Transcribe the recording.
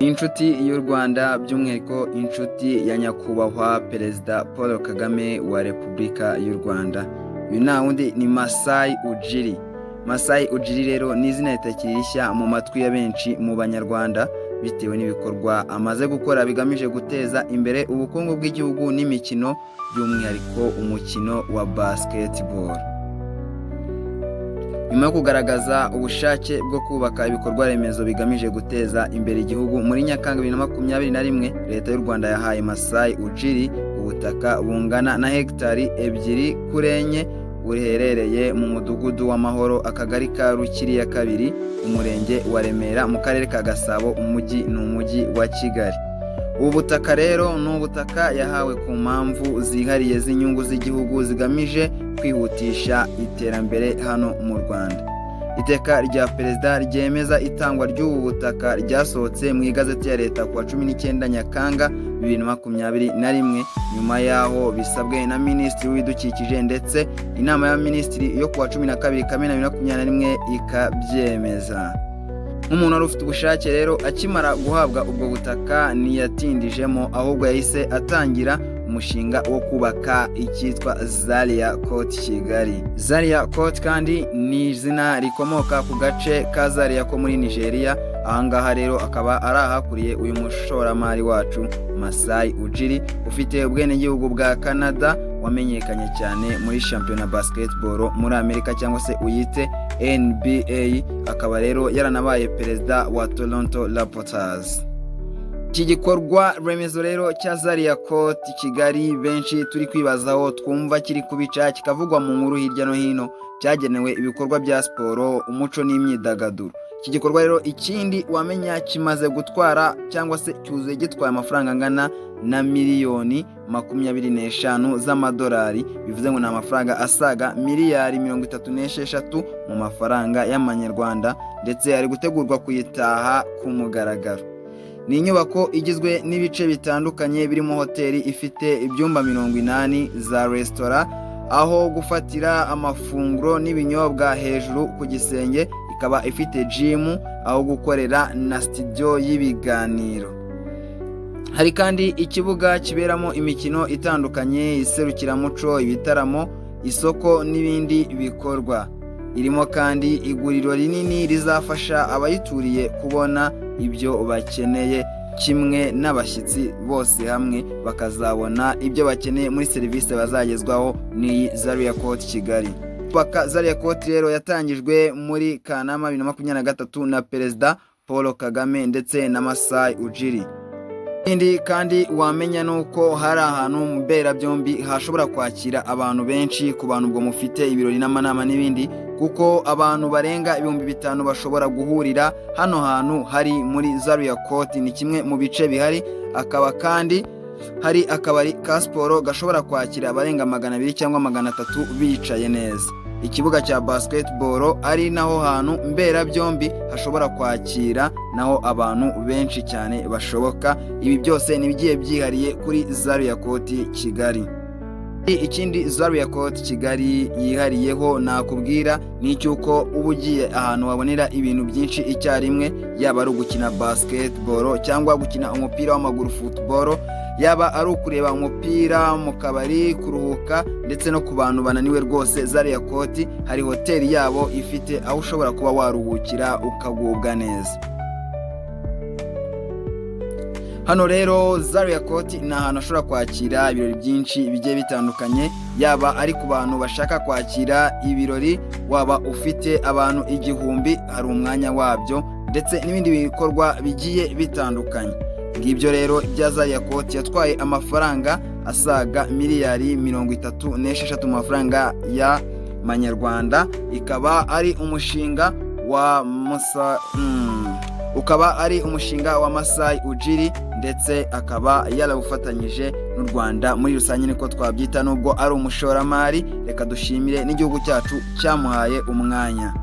Inshuti y'u Rwanda, by'umwihariko inshuti ya Nyakubahwa Perezida Paul Kagame wa Repubulika y'u Rwanda. Uyu nta wundi ni Masai Ujiri. Masai Ujiri rero ni izina ritakiri rishya mu matwi ya benshi mu Banyarwanda, bitewe n'ibikorwa amaze gukora bigamije guteza imbere ubukungu bw'igihugu n'imikino, by'umwihariko umukino wa basketball. Nyuma yo kugaragaza ubushake bwo kubaka ibikorwa remezo bigamije guteza imbere igihugu, muri Nyakanga 2021 Leta y'u Rwanda yahaye Masai Ujiri ubutaka bungana na hegitari 2 kuri 4, buherereye mu Mudugudu w'Amahoro, Akagari ka Rukiri ya kabiri, Umurenge wa Remera, mu Karere ka Gasabo, umujyi ni Umujyi wa Kigali. Ubu butaka rero ni ubutaka yahawe ku mpamvu zihariye z'inyungu z'igihugu zigamije kwihutisha iterambere hano mu Rwanda. Iteka rya Perezida ryemeza itangwa ry'ubu butaka ryasohotse mu Igazeti ya Leta ku wa 19 Nyakanga 2021, nyuma y'aho bisabwe na Minisitiri w'Ibidukikije, ndetse Inama y'Abaminisitiri yo ku wa 12 Kamena 2021 ikabyemeza. Nk'umuntu wari ufite ubushake rero, akimara guhabwa ubwo butaka ntiyatindijemo, ahubwo yahise atangira umushinga wo kubaka icyitwa Zaria Court Kigali. Zaria Court kandi ni izina rikomoka ku gace ka Zaria ko muri Nigeria. Ahangaha rero akaba ari ahakuriye uyu mushoramari wacu Masai Ujiri, ufite ubwenegihugu bwa Canada, wamenyekanye cyane muri shampiyona basketball muri Amerika, cyangwa se uyite NBA, akaba rero yaranabaye perezida wa Toronto Raptors. Iki gikorwa remezo rero cya Zaria Court Kigali benshi turi kwibazaho, twumva kiri kubica kikavugwa mu nkuru hirya no hino, cyagenewe ibikorwa bya siporo, umuco n'imyidagaduro. Iki gikorwa rero, ikindi wamenya, kimaze gutwara cyangwa se cyuzuye gitwaye amafaranga angana na miliyoni 25 z'amadolari, bivuze ngo ni amafaranga asaga miliyari 36 mu mafaranga y'amanyarwanda, ndetse ari gutegurwa kuyitaha ku mugaragaro. Ni inyubako igizwe n'ibice bitandukanye birimo hoteli ifite ibyumba 80, za resitora, aho gufatira amafunguro n'ibinyobwa hejuru ku gisenge, ikaba ifite jimu, aho gukorera na sitidiyo y'ibiganiro. Hari kandi ikibuga kiberamo imikino itandukanye, iserukiramuco, ibitaramo, isoko n'ibindi bikorwa. Irimo kandi iguriro rinini rizafasha abayituriye kubona ibyo bakeneye, kimwe n'abashyitsi bose hamwe bakazabona ibyo bakeneye muri serivisi bazagezwaho n'iyi Zaria Court Kigali. Kubaka Zaria Court rero yatangijwe muri Kanama 2023 na Perezida Paul Kagame ndetse na Masai Ujiri. Ikindi kandi wamenya ni uko hari ahantu mberabyombi hashobora kwakira abantu benshi, ku bantu ubwo mufite ibirori n'amanama n'ibindi, kuko abantu barenga 5000 bashobora guhurira hano hantu hari muri Zaria Court. Ni kimwe mu bice bihari. Akaba kandi hari akabari ka siporo gashobora kwakira abarenga 200 cyangwa 300 bicaye neza, ikibuga cya basketball, ari naho hantu mberabyombi hashobora kwakira naho abantu benshi cyane bashoboka. Ibi byose ni ibigiye byihariye kuri Zaria Court Kigali. Ikindi Zaria Court Kigali yihariyeho nakubwira ni icy'uko uba ugiye ahantu wabonera ibintu byinshi icyarimwe, yaba ari ugukina basketball cyangwa gukina umupira w'amaguru, football, yaba ari ukureba umupira mu kabari, kuruhuka, ndetse no ku bantu bananiwe rwose, Zaria Court hari hoteli yabo ifite aho ushobora kuba waruhukira ukagubwa neza. Hano rero Zaria Court ni ahantu hashobora kwakira ibirori byinshi bigiye bitandukanye, yaba ari ku bantu bashaka kwakira ibirori, waba ufite abantu 1000 hari umwanya wabyo, ndetse n'ibindi bikorwa bigiye bitandukanye. Ngibyo rero ibya Zaria Court yatwaye amafaranga asaga miliyari 36 mu mafaranga y'amanyarwanda, ikaba ari umushinga wa Musa, ukaba ari umushinga wa Masai Ujiri, ndetse akaba yarawufatanyije n'u Rwanda muri rusange, niko twabyita, nubwo ari umushoramari. Reka dushimire n'igihugu cyacu cyamuhaye umwanya.